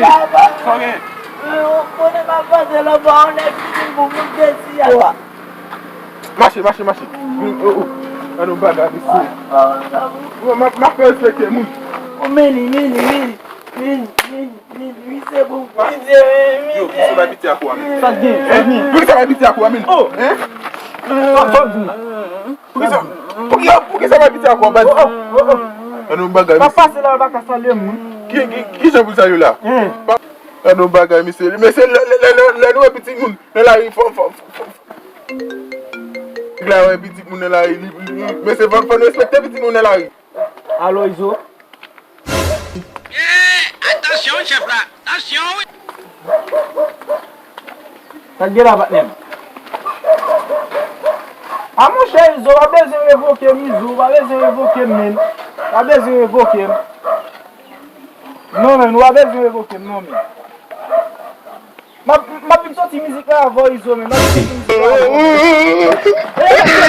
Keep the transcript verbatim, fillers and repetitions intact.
Papa. Sa w gen? Konnen m ap pase la, pa yon nèg ki vin pou moun desi a. Mache, mache, mache. Vin, oh, oh. Gade yon bagay, mesye. M ap fè respekte moun. Mini, mini, mini. Mini, mini, mini, misye pou, misye, mini. Yo, misye bay piti a kou a, men. Sa k gen? Sa k gen? Poukisa bay piti a kou a, men? Oh! Hein? Sa k gen? Poukisa, poukisa, poukisa bay piti a kou a, baz? Gade yon bagay, mesye. Pase la, l pa ka salye moun. Ki, ki, ki jan pou l salye w la? Hein? Gade yon bagay, mesye. Mesye, lè, lè, lè, lè, lè nou wè pitit moun nan lari, fò, fò, fò, fò. Nèg la wè pitit moun nan lari, li, li, li, mesye, fò, fò nou respekte pitit moun nan lari. Alo, Izo? Eh, atansyon, wi, chèf la. Atansyon, wi. Sa k gen la, patnè m? A, monchè, Izo, w pa bezwen revoke m, Izo, w pa bezwen revoke m, menn. W pa bezwen revoke m. Non, menn, w pa bezwen revoke m, non, menn. M ap, m ap vin soti mizik la avè w, Izo, men. M ap vin soti mizik la avè w.